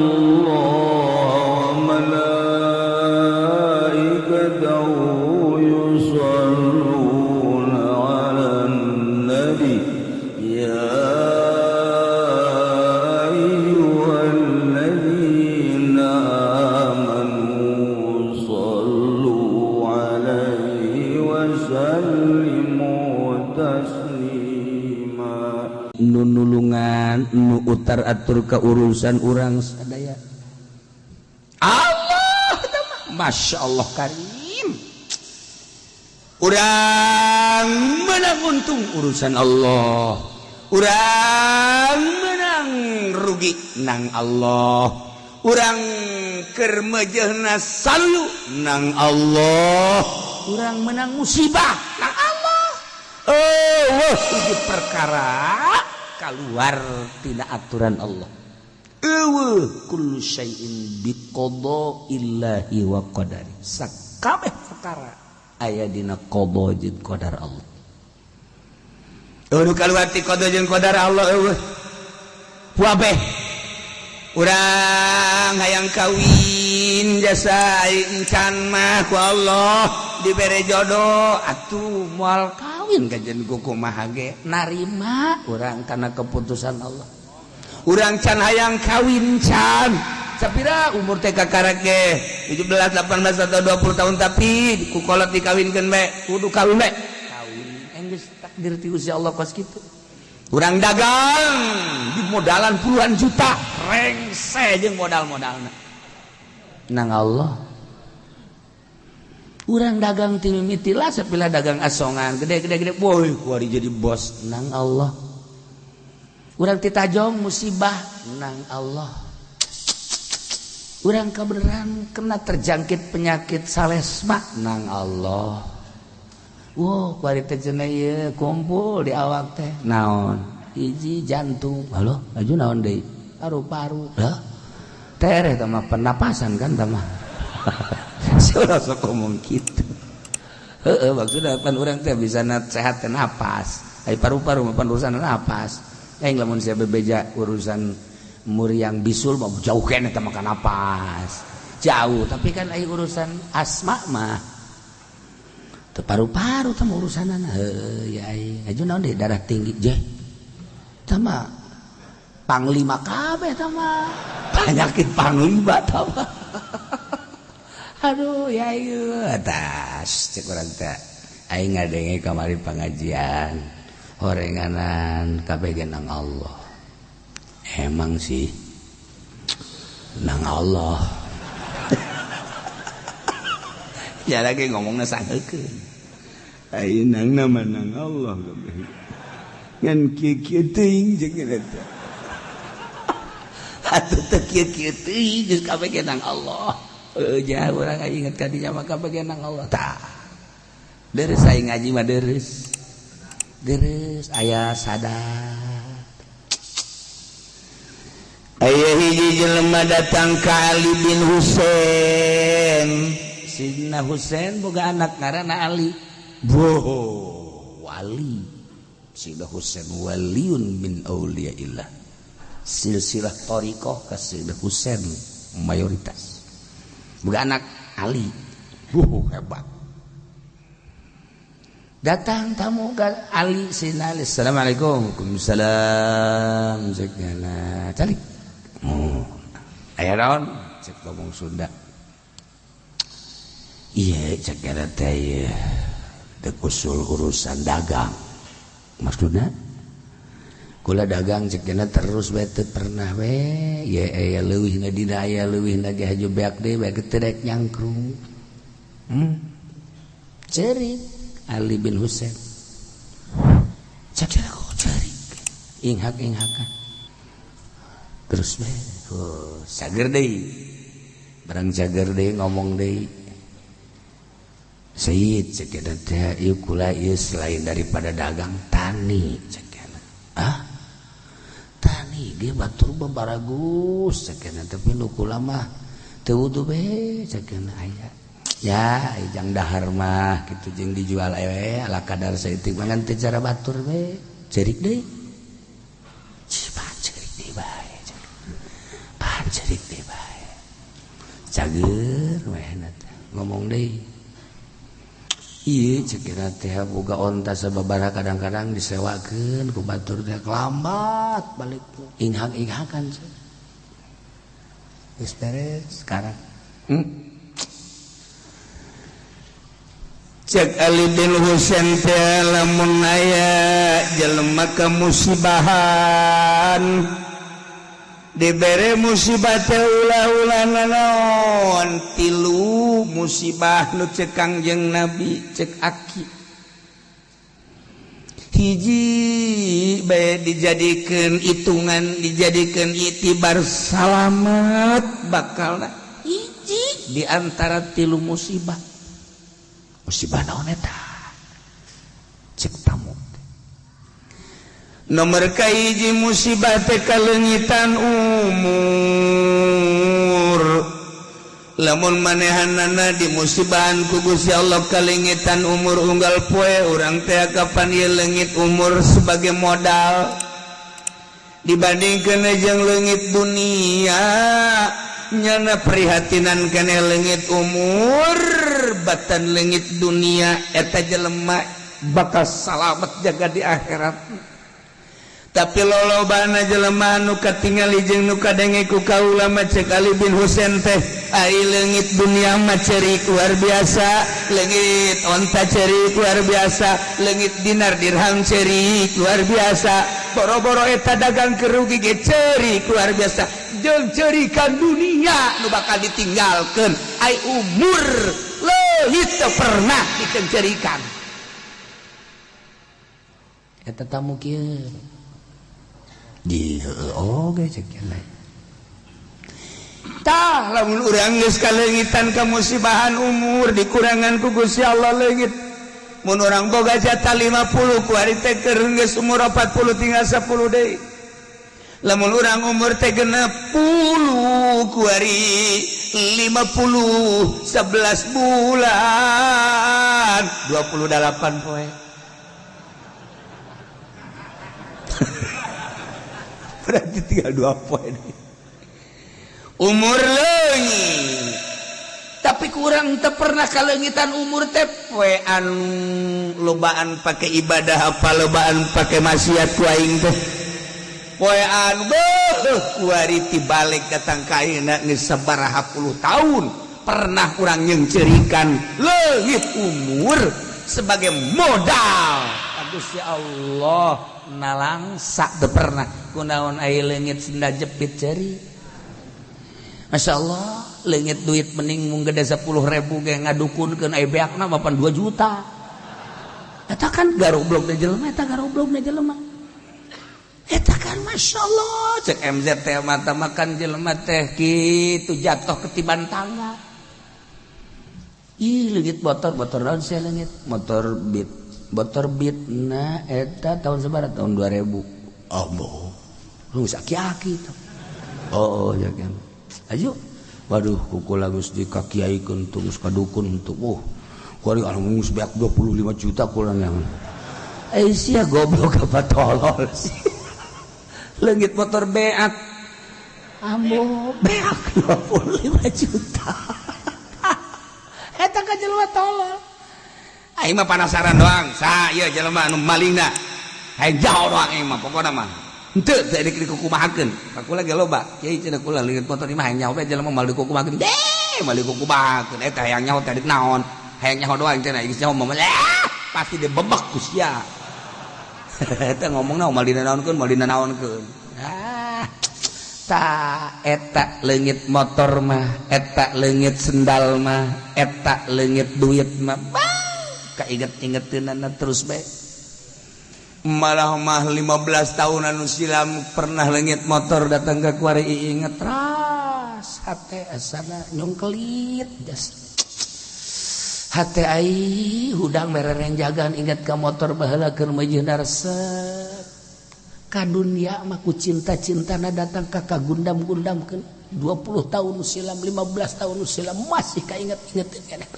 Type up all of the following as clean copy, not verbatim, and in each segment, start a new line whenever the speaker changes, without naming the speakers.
Allah wa malaikatahu yusholluna 'alan nabi ya ayyuhalladzina amanu shallu 'alaihi wa sallimu taslima.
Nu nulungan nu utar atur keurusan urang sadaya Allah, Masya Allah karim. Urang menang untung urusan Allah, urang menang rugi nang Allah, urang keur mejehna saluyu nang Allah, urang menang musibah nang Allah. Oh, hiji perkara keluar tina aturan Allah eueuh. Kullu syai'in biqada'illahi wa qadari, sakabeh perkara aya dina qada jeung qadar Allah. Eueuh kaluar ti qada jeung qadar Allah eueuh. Kabeh urang hayang kawin jasa encan mah ku Allah dibere jodoh atuh moal kawin kajen kumaha ge narima urang karena keputusan Allah. Urang can hayang kawin can sapira umur TK karek ge 17, 18 atau 20 tahun, tapi ku kolot dikawinkeun bae, kudu kawin bae, kawin enggeus takdir ti Gusti Allah kos kitu. Urang dagang di modalan puluhan juta rengse jeung modal-modalna nang Allah. Urang dagang ti mimiti lah sapila dagang asongan gede gede gede, boy kuari jadi bos nang Allah. Urang titajong musibah nang Allah. Urang kebenaran kena terjangkit penyakit salesma nang Allah. Wow, kuari teh cenah ieu kumpul di awak teh naon, hiji jantung, halo aju naon deui, paru-paru lah tereh teh mah pernapasan kan teh mah. Sudah sok ngomong gitu. Heeh, maksudna pan urang teh bisa sehat teh napas, ai paru-paru mah pan urusan napas. Aing lamun sia bebeja urusan muriang bisul mah jauh keneh teh makan napas jauh, tapi kan ai urusan asma mah teu paru-paru teh urusanana. Heuh ya aing aju naon deui, darah tinggi je tah mah panglima kabeh tah mah penyakit panglima tah mah. Aduh ya ieu atas cek urang teh aing ngadenge kamari pengajian horenganan kabeh ge nang Allah. Emang sih nang Allah ya, lagi ngomongnya sangeukeun aing nang nama nang Allah kabeh ngan kieu-kieu teuing jeung eta atuh teu kieu-kieu teuing geus kabeh ge nang Allah. Heuh jah urang inget ka dinya mah kabeh ge nang Allah. Tah deres aing ngaji mah deres deres aya sadar. Aya hiji jelema datang ka Ali bin Husain. Sidina Husain boga anak ngaranna Ali. Boh, wali. Sidina Husain waliun min auliyaillah. Silsilah thariqah ka Sidina Husain mayoritas. Boga anak Ali. Boh, hebat. Datang tamu ke Ali, Sidina Ali. Assalamualaikum. Waalaikumsalam. Cek nyana. Calik. Oh. Aya naon? Cek ngomong Sunda. Iya, cek nyana teh ieu. Dek usul urusan dagang. Maksudna? Kula dagang cek nyana terus bae teu pernah we. Ye aya leuwihna dina aya leuwihna ge haju beak deui bae teu rek nyangkrung. Cerik Ali bin Husain. Cek nyana kok cerik. Inghak-inghakan. Terus bae, oh, cager deui. Barang cager deui ngomong deui. Sayyid cek nyana teh ieu kula ieu selain daripada dagang tani cek nyana. Ah? Tani ge batur baragus cek nyana, tapi nu kula mah teu wudu be cek nyana aya. Ya, jang dahar mah kitu jeung dijual we ala kadar saeutik mah ngan teu cara batur we. Cerik deui. Cipat cerik deui bae. Pan Cerik deui bae, cager weh ngomong deui. Iya, cek teh boga onta sababaraha, kadang-kadang disewakeun ku batur teh, lambat balik, inghak-inghakan. Geus beres sekarang.
Cek Ali bin Husain teh, lamun aya jelema kamusibahan, dibere musibah teh ulah-ulah nanaon. Tilu musibah nu cek Kangjeng Nabi, cek aki, hiji bae dijadikan hitungan, dijadikan itibar salamet bakal hiji
di antara tilu musibah. Musibah naon eta, cek tamu?
Nomor kahiji musibah teh kaleungitan umur. Lamun manehanana di musibahan ku Gusti Allah kalengitan umur unggal poe, urang teh kapan ieu leungit umur sebagai modal dibandingkeun jeung leungit dunia, nyana prihatinan kene leungit umur batan leungit dunia. Eta jelema bakal salamet jaga di akhirat. Tapi lolobana jelema nu katingali jeung nu kadenge ku kaula mah, cek Ali bin Husain teh, ai leungit dunia mah cerik luar biasa, leungit onta cerik luar biasa, leungit dinar dirham cerik luar biasa, boro-boro eta dagang kerugi ge cerik luar biasa, jeung cerikan dunia nu bakal ditinggalkeun. Ai umur leuwih teu pernah dikencerikan.
Eta tamu kieu di oge, cek.
Tah, lamun urang geus kaleungitan kamusibahan umur, dikurangan ku Gusti Allah leungit. Mun urang boga jatah 50, kuari teh keur geus umur 40, tinggal 10 deui. Lamun urang umur teh 60, kuari 50 11 bulan 28 poe. Berarti tinggal 2 poe umur leungit.
Tapi kurang teu pernah kaleungitan umur teh.
Poe anu lobaan pakai ibadah apa lobaan pakai maksiat ku aing teh? Poe anu beuh kuari tibalik datang ka ayeuna geus sabaraha puluh tahun, pernah urang nyengcerikan leungit umur sebagai modal?
Gusti Allah nalangsa teu pernah. Kunaon ai leungit senda jepit ceri? Masya Allah, leungit duit mending mung gede 10.000 ge ngadukunkeun, ai beakna mapan 2 juta. Eta kan garoblok na jelema, eta garoblok na jelema eta kan. Masya Allah, cek MZ teh, mata makan jelema teh kitu jatuh ketiban tangga. Ih, leungit motor, motor naon sia leungit? Motor Beat, motor Beat. Nah, eta tahun sabaraha? Tahun 2000. Allah, lu geus aki-aki. Oh, ya kan, ayo. Waduh, kukula geus dikakiaikeun tuh, geus kadukun tuh. Oh, kuari anu geus beak 25 juta kula yang. Eh, sia goblok apa tolol sih? Leungit motor beak. Ambo, beak 25 juta. Eta ka jelema tolol.
Aing mah penasaran doang, sa ieu jelema anu malingna. Hayang jauh doang aing mah pokona mah. Henteu teu dikukumahakeun. Kula ge loba. Kiai cenah kula leungit motor ieu mah hayang nyaho bae jelema mal dikukumahakeun. Deh, mal dikukumahakeun eta hayang nyaho teh naon? Hayang nyaho doang cenah, geus nyaho mah pasti dibebek ku sia. Eta ngomongna mal dinanaonkeun, mal dinanaonkeun.
Ah, ta eta leungit motor mah, eta leungit sendal mah, eta leungit duit mah, kainget-ingeteunana terus bae.
Malah mah 15 tahun anu silam pernah leungit motor, datang ke kuari inget
ras hate asana nyongkelit jas hate ai hudang mererenjagan inget ka motor baheula keur meujeuhna resep ka dunia mah. Ku cinta-cintana datang ka kagundam-gundamkeun. 20 tahun silam, 15 tahun silam, masih kainget-inget keneh.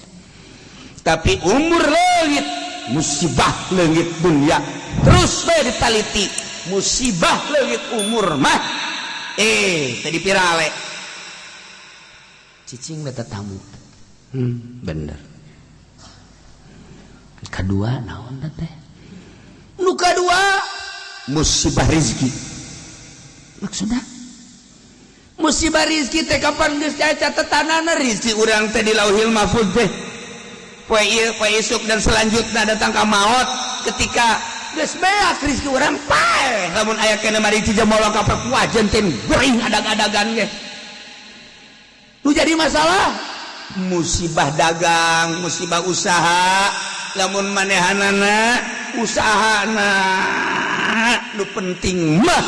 Tapi umur leungit, musibah leungit dunia terus bae ditaliti. Musibah leungit umur mah tadi pirale.
Cicing beta tamu. Bener. Kedua naon teh?
Nu kadua musibah rezeki.
Maksudna?
Musibah rizki teh kapan geus catetanana rizki urang teh di Lauhil Mahfuz teh. Poe ieu, poe isuk, dan selanjutnya datang ka maot. Ketika geus beak rizki urang, paeh. Lamun aya keneh mari cijamolo ka wajen teh gering adag-adagan ge. Nu jadi masalah musibah dagang, musibah usaha. Lamun manehanana usahana nu penting mah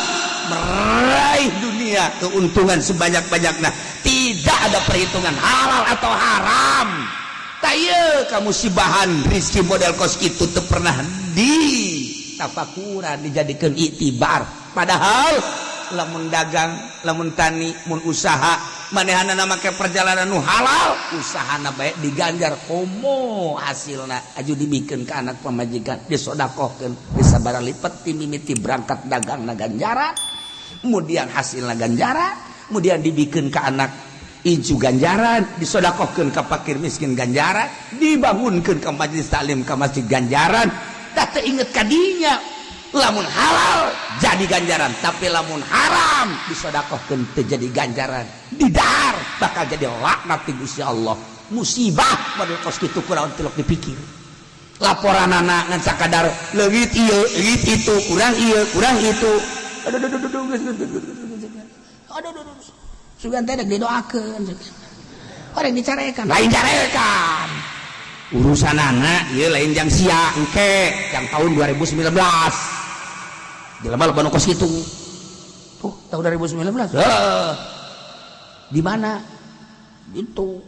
meraih dunia, keuntungan sebanyak-banyaknya, tidak ada perhitungan halal atau haram. Tayo kamu sibahan rizki model kos itu tuh pernah di tafakuran, dijadikan iktibar. Padahal lamun dagang, lamun tani, mun usaha, manehanana make perjalanan nu halal, usahana baik, diganjar. Komo hasilna aju dibikeun ka anak, pamajikan, disodakohkeun, disabaraha lipat ti mimiti berangkat dagang na ganjaran, kemudian hasilna ganjaran, kemudian dibikin ke anak incu ganjaran, disodakohkeun ka fakir miskin ganjaran, dibangunkeun ke majelis taklim, ke masjid ganjaran. Tak teu inget kadinya. Lamun halal jadi ganjaran, tapi lamun haram disodakohkeun teu jadi ganjaran, didahar bakal jadi laknat ti Gusti Allah. Musibah model kos kitu kurang tilok dipikir. Laporan anak ngan sakadar leungit ieu, leungit itu, kurang ieu, kurang itu. Aduh, aduh, aduh, aduh, aduh, aduh, aduh, aduh. Sugan teh dek didoakeun. Orang dicarekan, lain carekan. Urusan anak ieu lain jang sia engke yang tahun 2019. Jelema loba nu kos kitu. Tuh, tahun 2019. Heuh. Di mana? Itu.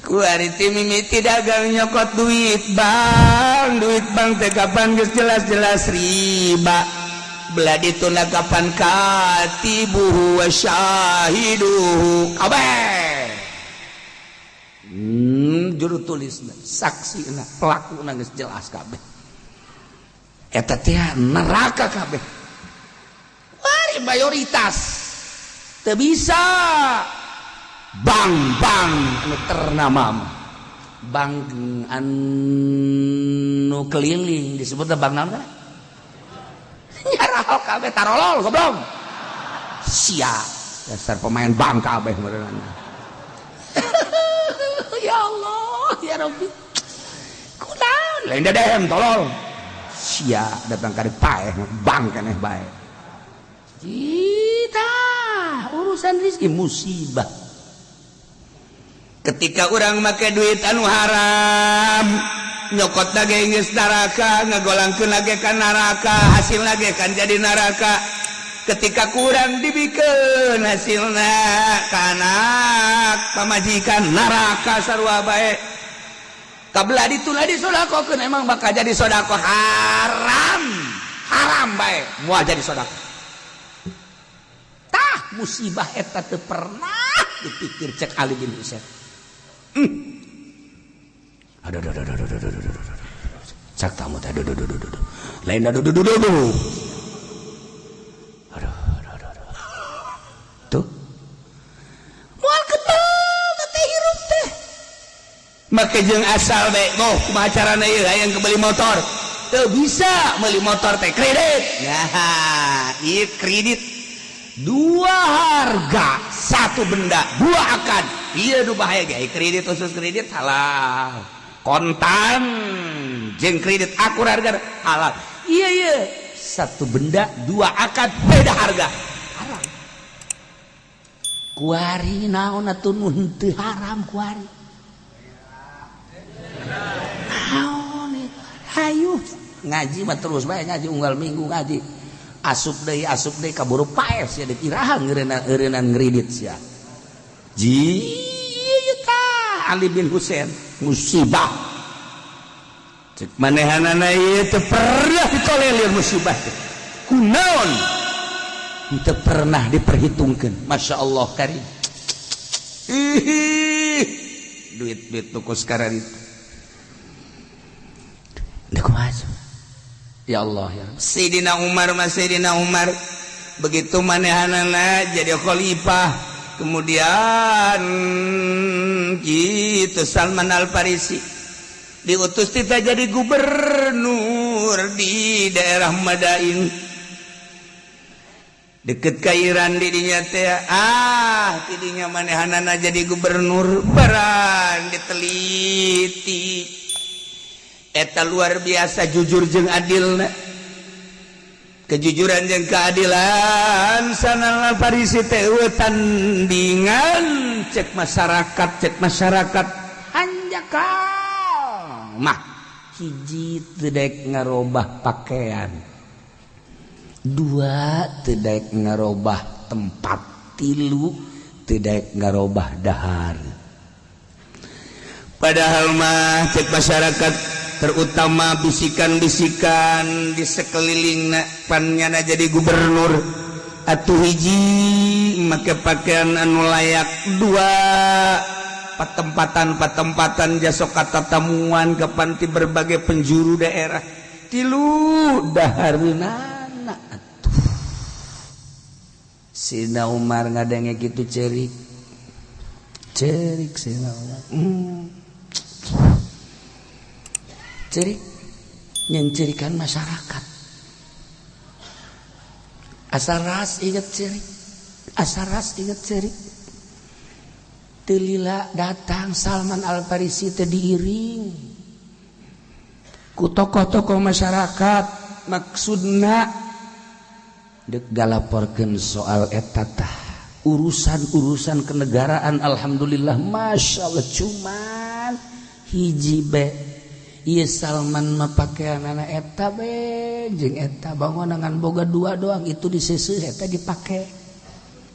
Kuari ti mimiti dagang nyokot duit bank, duit bank teh kapan geus jelas-jelas riba. Belah ditunda kapan katibuhu wa syahiduhu kabeh. Juru tulisna, saksina, pelakuna geus jelas kabeh. Eta teh neraka kabeh. Wari mayoritas teu bisa. Bank-bank anu ternama mah, bank anu keliling disebut bank naon kan? Nyarahok kabeh, tarolol goblok. Sia dasar pemain bank kabeh meureunana. Ya Allah, ya Rabbi. Kunaon? Lain dedehem, tolol. Sia datang ka paeh bank keneh bae. Cita urusan rezeki musibah. Ketika orang make duit anu haram, nyokot lagi geus neraka, ngagolangkeun lagi kan neraka, hasil lagi kan jadi neraka. Ketika kurang dibikeun hasilna ka anak, pamajikan, neraka sarua bae. Kabla dituna disodakohkeun, emang bakal jadi sodako haram, haram bae moal jadi sodako. Tah, musibah eta teu pernah dipikir cek Ali bin Husain. Aduh, aduh, aduh, aduh, aduh, aduh, aduh, aduh. Cak tamu teh, aduh, aduh, aduh, aduh, aduh. Lain aduh, aduh, aduh, aduh. Aduh, aduh, aduh, aduh. Tuh. Moal ketel teh hirup teh. Make jeung asal bae, oh, kumaha carana ieu hayang kebeli motor. Teu bisa meuli motor teh kredit. Nah, ieu kredit dua harga satu benda, dua akad. Iya, nu bahaya ge kredit, khusus kredit halal, kontan jeung kredit akur harga halal. Iya iya, satu benda dua akad beda harga haram. Kuari naon atuh nu henteu haram? Kuari naon itu? Hayu ngaji mah terus bae ngaji, unggal minggu ngaji, asup deui, asup deui, kaburu paeh sia. Deuk iraha ngeureunaan ngredit sia? Ji tah Ali bin Husain musibah. Cek manehanana ieu teu pernah ditolelir musibah teh. Kunaon teu pernah diperhitungkeun? Masya Allah karim. Ih, duit duit tuku sekarang itu. Dek kumaha? Ya Allah ya. Sayyidina Umar mah Sayyidina Umar. Begitu manehanana jadi khalifah, kemudian gitu Salman Al Farisi diutus kita jadi gubernur di daerah Madain, deket ke Iran didinya teh. Ah, tidinya manehanana jadi gubernur, barang diteliti eta luar biasa jujur jeung adilna. Kejujuran jeung keadilan Salman Al Farisi teh tandingan cek masyarakat. Cek masyarakat hanjakal mah, hiji, teu daek ngarobah pakaian, dua, teu daek ngarobah tempat, tilu, teu daek ngarobah dahar. Padahal mah cek masyarakat, terutama bisikan-bisikan di sekeliling pannyana jadi gubernur atau, hiji, make pakaian anu layak, dua, patempatan patempatan jasok kata tamuan ke panti berbagai penjuru daerah, tilu, dahareunana. Atuh Sina Umar ngadenge gitu, cerik cerik Sina Umar. Cerik nyencirikan masyarakat, asal ras inget cerik, asal ras inget cerik. Teu lila datang Salman Al Farisi teh diiring ku tokoh-tokoh masyarakat, maksudna dek galaporkeun soal eta tah urusan-urusan kenegaraan. Alhamdulillah, Masya Allah, cuman hiji be. Iya, Salman mah pakaian anak eta be jeung eta bangunan boga dua doang, itu diseuseuh, eta dipake,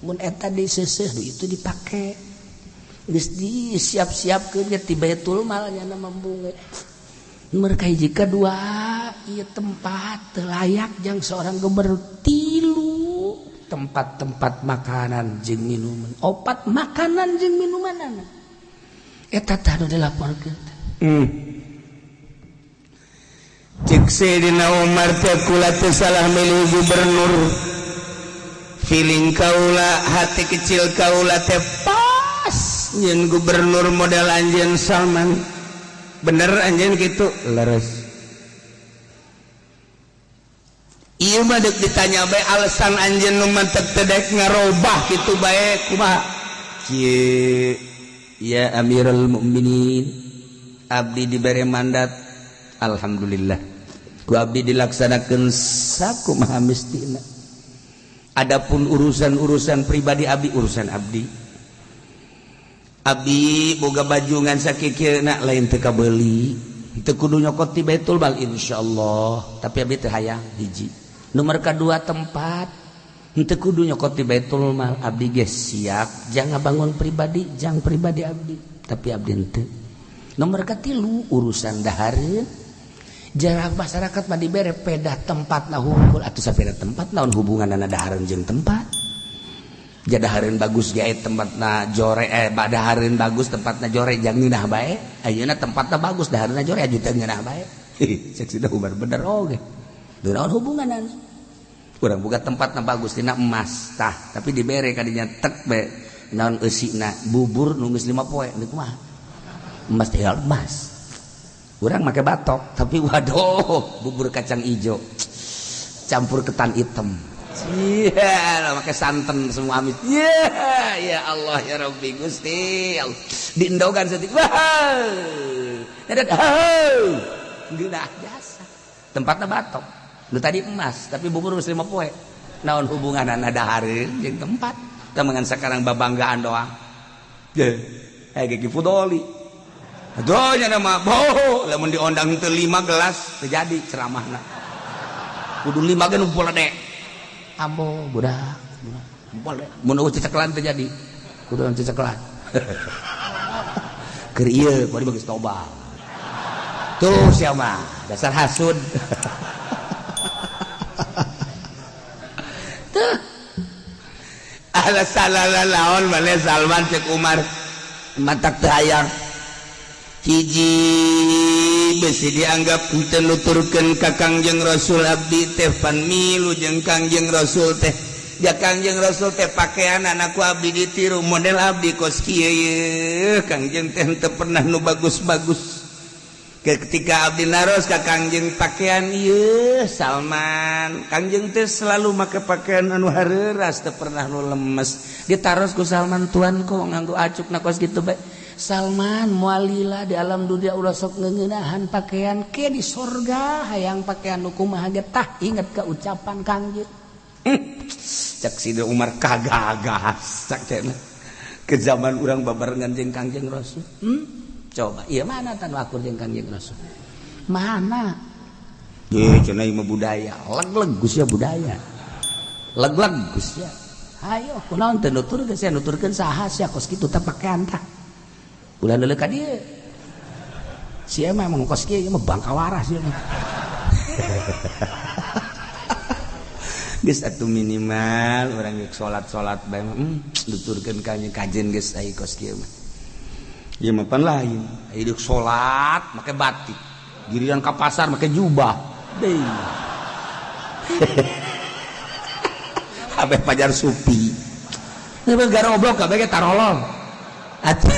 mun eta diseuseuh, itu dipake. Geus disiap-siapkeun ge ti Baitul Mal nya membunge mereka. Hiji, kedua, ieu tempat teu layak jang seorang gubernur, tilu, tempat-tempat makanan jeung minuman, opat, makanan jeung minuman eta tah nu dilaporkeun. Cek Sayyidina Umar teh, kula teu salah milih gubernur. Feeling kaula, hati kecil kaula teh pas nyen gubernur model anjeun Salman. Bener anjeun gitu, leres. Ieu mah deuk ditanya bae alasan anjeun nu mantek teu daek ngarobah kitu bae kumaha? Kieu ya, Amirul Mukminin, abdi dibere mandat, alhamdulillah ku abdi dilaksanakeun sakumaha mistina. Adapun urusan-urusan pribadi abdi, urusan abdi. Abdi boga baju ngan sakikieuna, lain teu kabeuli, teu kudu nyokot ti Baitul Mal, insyaallah, tapi abdi teu hayang. Hiji, nomor kedua, tempat henteu kudu nyokot ti Baitul Mal, abdi ge siap jangan bangun pribadi jang pribadi abdi, tapi abdi henteu. Nomor katilu, urusan dahareun, jarak masyarakat mah dibere pedah tempat na hungkul atuh. Sapeda tempat naon hubunganna dahareun jeung tempat? Jadahareun bagus ge tempatna jore, eh, badahareun bagus, tempatna jore, jang ngeunah bae. Ayeuna tempatna bagus, dahareunna jore, aju teu ngeunah bae. Cek Sida Umar, bener oge, naon hubunganna? Urang buka tempatna bagus tina emas tah, tapi dibere kadinya tek be naon eusina bubur nu geus 5 poe. Deuk kumaha emas teh? Emas urang make batok, tapi waduh, bubur kacang ijo campur ketan hitam. Iya, pakai santan semua amis. Iya, ya Allah ya Rabbi Gusti. Diendogan setik. Wah. Geunah jasa. Tempatnya batok. Lu tadi emas, tapi bubur geus 5 poe. Naon hubunganna dahareun jeung tempat? Temengan sekarang babanggaan doang. Ye, eh, gigi fudoli. Aduh, nya nama boh, lamun diondang teu 5 gelas terjadi ceramahna. Kudu 5 ge nu dek. Ambo budak, boleh. Mun eueuh cecekelan teu jadi. Kudu cecekelan. Keur ieu kuari bagus toba. Tuh siapa? Dasar hasud. Tuh. Ala salah laon maneh Salman? Cek Umar, matak teu hayang. Hiji, besi dianggap henteu nuturkeun ka Kangjeng Rasul. Abdi teh pan milu jeung Kangjeng Rasul teh. Ja Kangjeng Rasul teh pakaian anakku abdi ditiru model abdi kos kieu ye. Kangjeng teh teu pernah nu bagus-bagus. Ketika abdi naros ka Kangjeng pakaian ieu Salman, Kangjeng teh selalu make pakaian anu hareuras, teu pernah nu lemes. Ditaros ku Salman, tuan kok nganggo acuk na kos kitu bae. Salman mualila di alam dunia ulah sok ngeuneunahan pakaian ke di sorga hayang pakaian nu kumaha ge tah inget ke ucapan Kangjeng. Cek Sidina Umar kagagas cek teh ke zaman urang babarengan jeung Kangjeng Rasul. Coba ieu mana tan akur jeung Kangjeng Rasul? Mana? Ye cenah ieu mah budaya, leg-leg geus ya budaya. Leg-leg geus ya. Hayo kunaon teu nuturkeun sia nuturkeun saha sia kos kitu teh pakaian tah. Ulah leuleuk ka dieu. Sia mah emang kos kieu mah bangka waras sia mah. Geus atuh minimal urang geus salat-salat bae mah nuturkeun ka kajen geus ai kos kieu mah. Ieu mah pan lain, ai deuk salat make batik, giliran ka pasar make jubah. Deui. Kabeh pajar supi. Ieu garoblok kabeh ge tarolol. Atuh,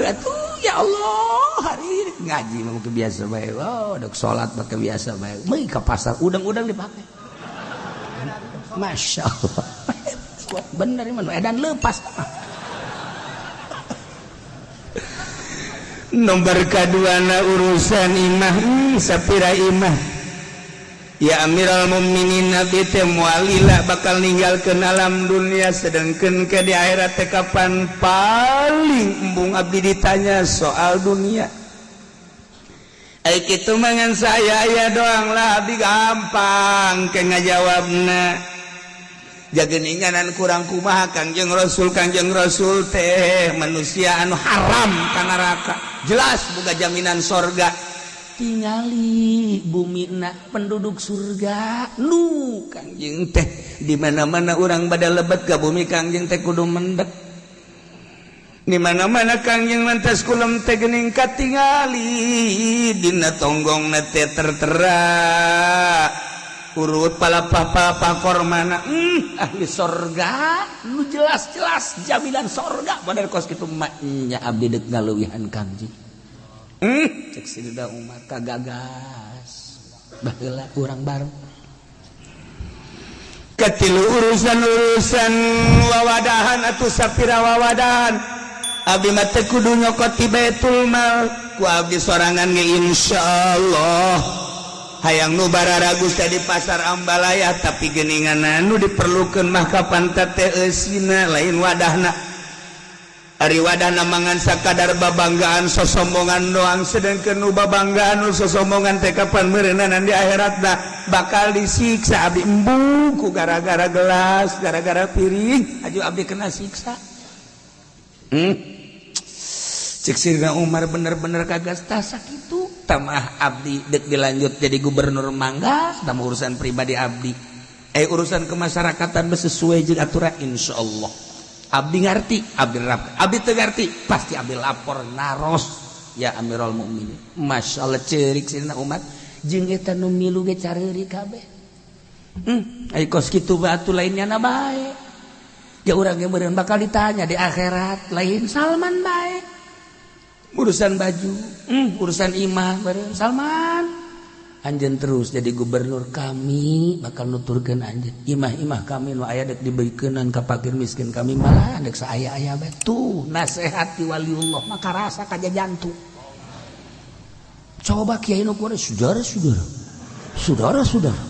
atuh ya Allah, hari ini ngaji mah make biasa bae. Oh, deuk salat make biasa bae. Meui ka pasar udang-udang dipake. Masya Allah, bener ini edan lepas. Nomor kaduana urusan imah, sapira imah. Ya Amiral Mukminin Nabi teh mualila bakal ninggalkeun alam dunia sedangkeun ke di akhirat teh kapan paling embung abdi ditanya soal dunia. Ai kitu mangan saya aya doang lah abdi gampang ke ngajawabna. Jageninganan kurang kumaha Kangjeng Rasul teh manusia anu haram ka neraka jelas boga jaminan sorga tingali bumina penduduk surga nu Kangjeng teh di mana-mana urang bada lebet ka bumi Kangjeng teh kudu mendek di mana-mana Kangjeng lantas kulem teh geuning katingali dina tonggongna teh tertera urut palapah-palapah kormana ahli sorga lu jelas-jelas jaminan sorga bener kos kitu maknya abdi deuk ngaleuwihan Kangjeng. Cek Sidina Umar kagagas baheula urang bareng katilu urusan-urusan wawadahan atuh sapira wawadahan abdi mah teu kudu nyokot ti Baitul Mal ku abdi sorangan ge insyaallah hayang nu bararagus teh di pasar Ambalaya tapi geuningan anu diperlukeun mah kapan teh eusina lain wadahna. Ari wadahna mangan sakadar babanggaan sosombongan doang sedangkeun nu babanggaan nu sosombongan teh kapan meureunana di akhiratna bakal disiksa abdi embung ku gara-gara gelas gara-gara piring aju abdi kena siksa. Cek Sidina Umar bener-bener kagas tah sakitu tamah abdi dek dilanjut jadi gubernur mangga tambah urusan pribadi abdi urusan kemasyarakatan sesuai jeung aturan insyaallah abdi ngarti abdi rap abdi teu ngarti pasti abdi lapor naros ya Amirul Mukminin. Masyaallah ceurik Sidina Umar jeung eta nu milu ge careuri kabeh. Ai kos kitu batu lainnya na bae ya urang ge meureun bakal ditanya di akhirat lain Salman bae urusan baju, urusan imah bareng Salman anjeun terus jadi gubernur kami bakal nuturkeun anjeun imah-imah kami nu aya dek dibeukeunnan ka fakir miskin kami malah dek saaya-aya bae tuh nasehat ti waliullah maka rasa kaja jantung. Coba kiai nu kuari saudara-saudara saudara-saudara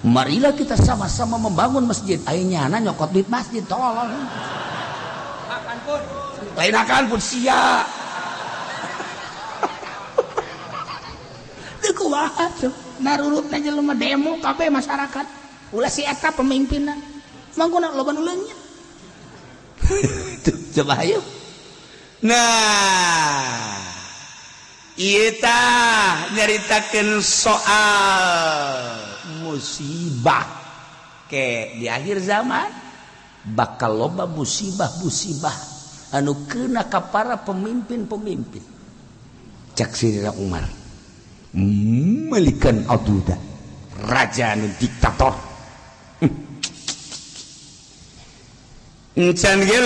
marilah kita sama-sama membangun masjid aya nyana nyokot duit masjid tolol akan pun lain akan pun sia. Narurutna jelema demo kabeh masyarakat ulah si eta pemimpinna mangkuna loba nu leungit. Coba ayo nah ieu tah nyaritakeun soal musibah ke di akhir zaman bakal loba musibah-musibah anu kena ka para pemimpin-pemimpin. Cek Sidina Umar melikan aduda raja nu diktator. Encan ge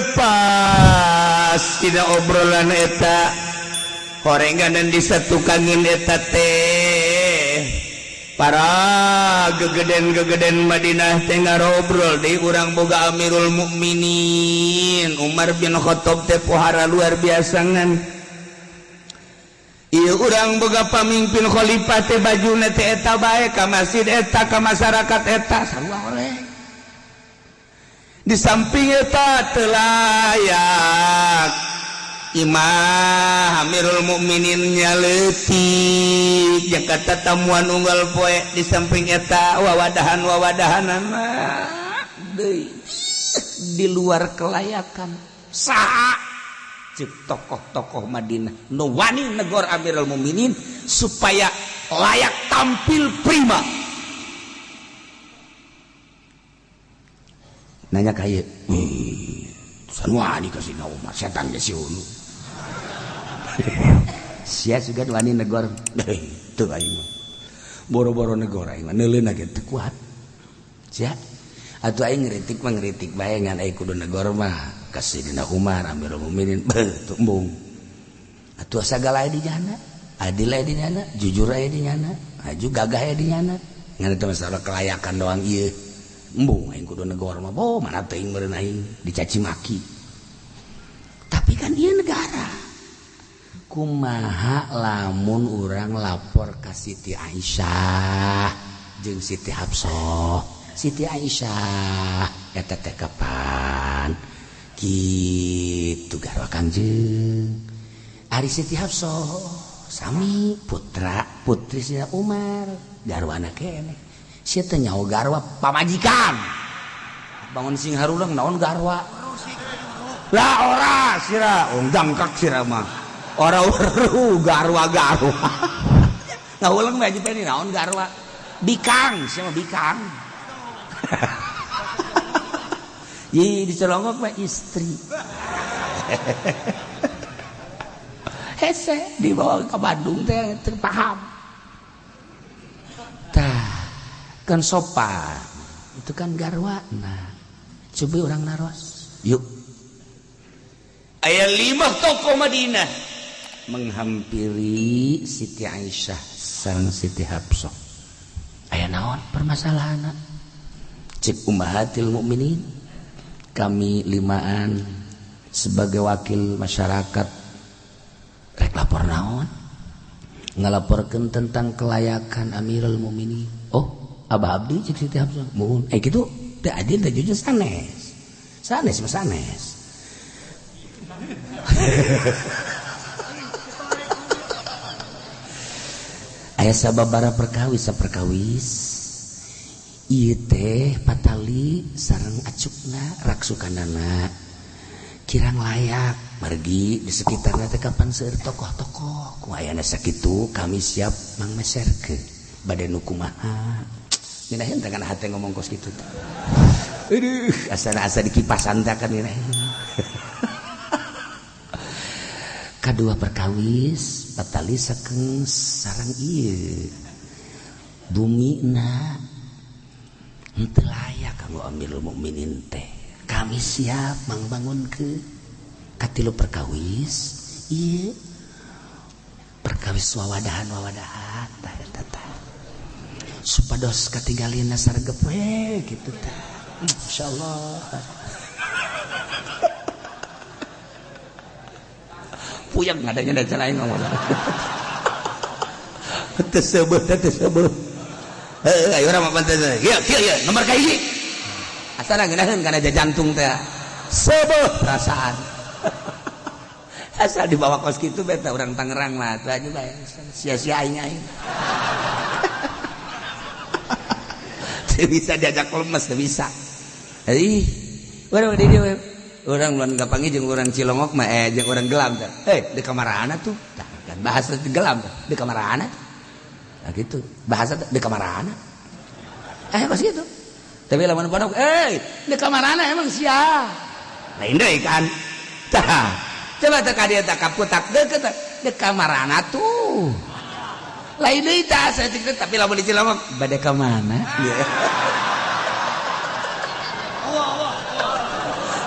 lepas tidak obrolan eta horenganan disatukangeun eta teh para gegeden-gegeden Madinah teh ngarobrol deui urang boga Amirul Mukminin Umar bin Khattab teh pohara luar biasa ngan ieu urang boga pamimpin khalifah teh bajuna teh eta bae ka masjid eta ka masyarakat eta sarua oleh. Di samping eta teu layak imah Amirul Mukminin nya leutik jeung kata tamuan unggal poe. Di samping eta wawadahan wawadahanan deui di luar kelayakan. Saha cek tokoh-tokoh Madinah nu wani negor Amirul Mukminin supaya layak tampil prima? Nanya ka ieu wani kasih Umar setan ge siunu sia juga wani negor teu. Aing mah boro-boro negor, aing mah neuleuna ge teu kuat sia. Atuh aing ngeritik mah ngeritik bae, ngan aing kudu negor mah ka Sayyidina Umar Amirul Mukminin beuh teu embung. Atuh sagala aya di nyana, adil aya di nyana, jujur aya di nyana, aju gagah aya di nyana, ngan eta masalah kelayakan doang ieu embung aing kudu negor mah. Boh mana teuing meureun aing dicaci maki, tapi kan ieu negara. Kumaha lamun urang lapor ka Siti Aisyah jeung Siti Hafsah? Siti Aisyah eta teh kapan kitu garwa Kangjeng, ari Siti Hafsah sami putra putri Sina Umar garwana keneh. Sia teh nyaho garwa pamajikan bangun sing haruleng naon garwa lah. Ora sira ong dangkak sira mah ora weruh garwa garwa ngawulang mah Haji Peni naon garwa. Bikang sia mah, bikang. Ih, dicelongok mah istri hese dibawa ke Bandung teh teu paham. Tah kan sopan itu kan garwa. Nah, coba orang naros yuk. Aya lima tokoh Madinah menghampiri Siti Aisyah sareng Siti Hafsah. Aya naon permasalahan? Cek ummahatil mukminin, kami limaan sebagai wakil masyarakat rek lapor naon? Ngalaporkeun tentang kelayakan Amirul Mukminin. Oh, Abah Abdi, cek Siti Hafsah, muhun kitu teu adil teh jujur. Sanes sanes mah sanes. Aya sababaraha perkawis. Saperkawis ieu teh patali sareng acukna raksukanana kirang layak, margi di sekitarna teh kapan seueur tokoh-tokoh. Ku ayana sakitu kami siap mangmeserkeun bade nu kumaha. Ngeunaheun teh kana hate ngomong kos kitu teh. Aduh, asana asa dikipasan teh kan ngeunaheun. Kadua perkawis patali sakeng sarang ieu bumina henteu layak kanggo Amirul Mukminin teh, kami siap mangbangunkeun. Katilu perkawis ieu perkawis wawadahan wawadahan tah eta tah supados katinggalina sargep we kitu tah. Insyaallah puyeng ngadanya dan lain ngomong. Tersebut tersebut. Heuh, ayo urang mah teh. Ieu kieu ieu nomor ka hiji. Asana ngeunaheun kana jantung teh. Seubeuh perasaan. Asal dibawa kos kitu beta urang Tangerang mah atuh aja bae. Sia-sia aing aing. Teu bisa diajak lemes, teu bisa. Ih, urang di dieu orang luan gapangi jeung urang Cilongok mah jeung urang Gelam teh. Hei, di kamarana tuh? Tah, kan bahasa di Gelam teh, di kamarana. Nah gitu, bahasa teh di kamarana. Pas gitu. Tapi lamun pondok, di kamarana emang sia? Lain deui kan. Tah, coba teh ka dieu teh kaputak deukeut teh, di kamarana tuh. Lain deui tah, saya cek tapi lamun di Cilongok bade ka mana? Yeah.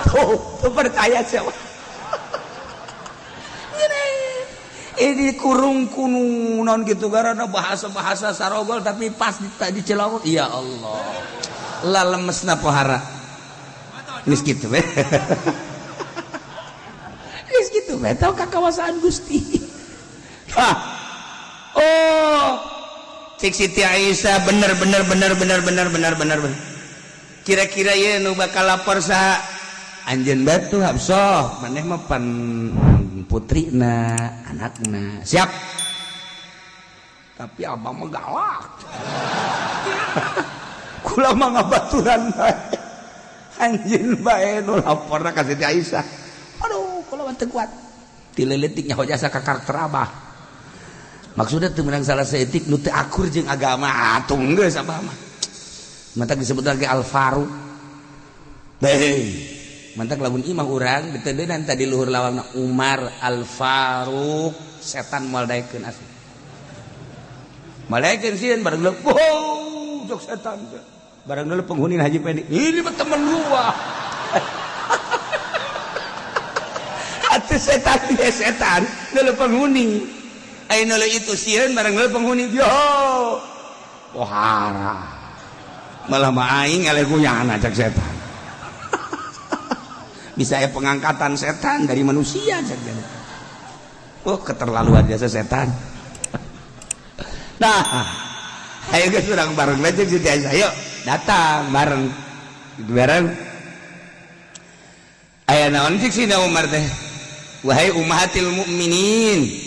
Tuh, tuh percaya siapa? Ini kurung kunu non gitu karena bahasa-bahasa sarogol tapi pas di Cilongok ya Allah. Lah lemesna pohara. Geus kitu we. Geus kitu we tau ka kawasaan Gusti. Hah. Oh. Cik Siti Aisyah bener bener bener bener bener bener bener bener. Kira-kira ieu nu bakal lapor saha? Anjeun batu Hafsah, maneh mah pan putrina, anakna. Siap. Tapi abang mah galak. Kula mah ngabaturan bae. Anjeun bae nu laporna ka Siti Aisyah. Aduh, kula mah teu kuat. Ti leutik nyaho jasa ka karakter abah. Maksudnya teu meunang salah saeutik nu teu akur jeung agama atuh geus abah mah. Mantak disebut lagi Al-Faruq. Hei. Mantak lamun imah urang diteudeunan tadi luhur lawangna Umar Al-Faruq setan moal daekeun asli. Moal daekeun sieun bareng leuh. Oh, jok setan. Bareng dulu penghuni Haji Pendi. Ini mah temen gua. Atuh setan dia setan dulu penghuni. Ayeuna itu sieun bareng dulu penghuni. Yo. Pohara. Malah mah aing eleh guyana cek setan. Bisa ya pengangkatan setan dari manusia cek. Oh, keterlaluan jasa setan. Nah, ayo geus urang bareng aja Siti Aisyah. Yuk, datang bareng. Gitu bareng. Aya naon cik Sina Umar teh? Wahai ummahatil mukminin.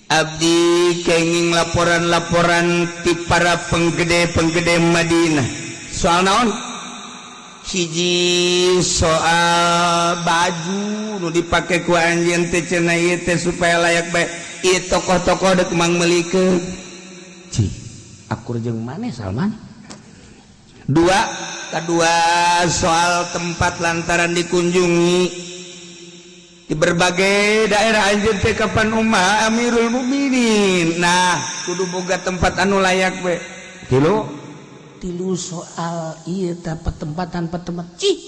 Abdi kenging laporan-laporan ti para penggede-penggede Madinah. Soal naon? Hiji soal baju nu dipake ku anjeun teh cenah ieu teh supaya layak bae. Ieu tokoh-tokoh deuk mangmeulikeun. Cih, akur jeung maneh Salman? Dua, kedua soal tempat lantaran dikunjungi di berbagai daerah anjeun teh kapan ummah Amirul Mukminin. Nah, kudu boga tempat anu layak we. Tilu
Tilu soal ieu teh petempatan petempat. Cih,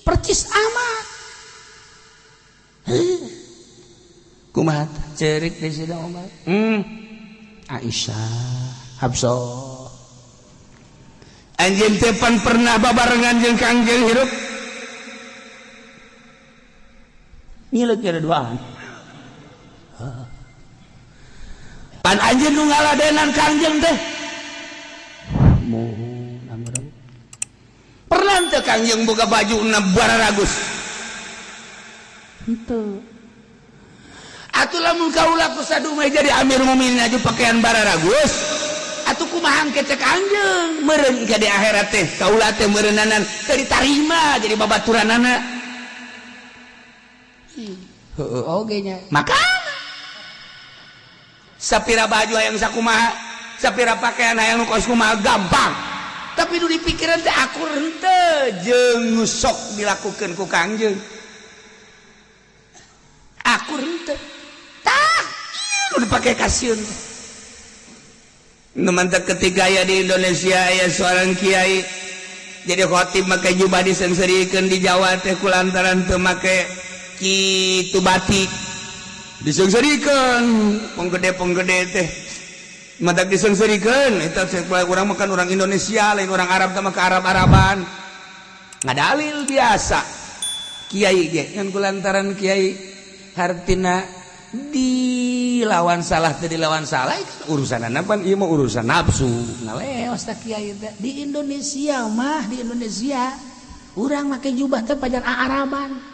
percis amat. Heuh.
Kumaha cerik di sini Umar?
Aisyah, Hafsah.
Anjeun teh pan pernah babarengan jeung Kangjeng hirup. Ngileuk kira duaan. Pan anjeun nu ngaladenan Kangjeng teh.
Mohon amrang.
Pernah teu Kangjeng boga baju na bararagus?
Henteu.
Atuh lamun kaula ku sadumeh jadi Amir Mukminin aju pakaian bararagus. Atuh kumaha engke cek Kangjeng meureun ka di akhirat teh kaula teh meureunanan teu ditarima jadi babaturanana.
Heeh oge nya.
Maka sapira baju hayang sakumaha, sapira pakaian hayang nu kos kumaha gampang. Tapi nu dipikiran teh akur henteu jeung sok dilakukeun ku Kangjeng. Akur henteu. Tah, ieu nu dipake kasieun. Nu mantak ketika aya di Indonesia aya seorang kiai jadi khotib make jubah diseungseurikeun di Jawa teh kulantaran teu make kitu batik diseungseurikeun penggede-penggede teh matak diseungseurikeun eta cek urang makan orang Indonesia lain orang Arab teh mah ke Arab-Araban ngadalil biasa kiai ge ngan kulantaran kiai hartina dilawan salah teu dilawan salah urusanana pan ieu mah urusan nafsu
Ngaleos tah kiai teh di Indonesia mah di Indonesia urang make jubah teh pajar Araban.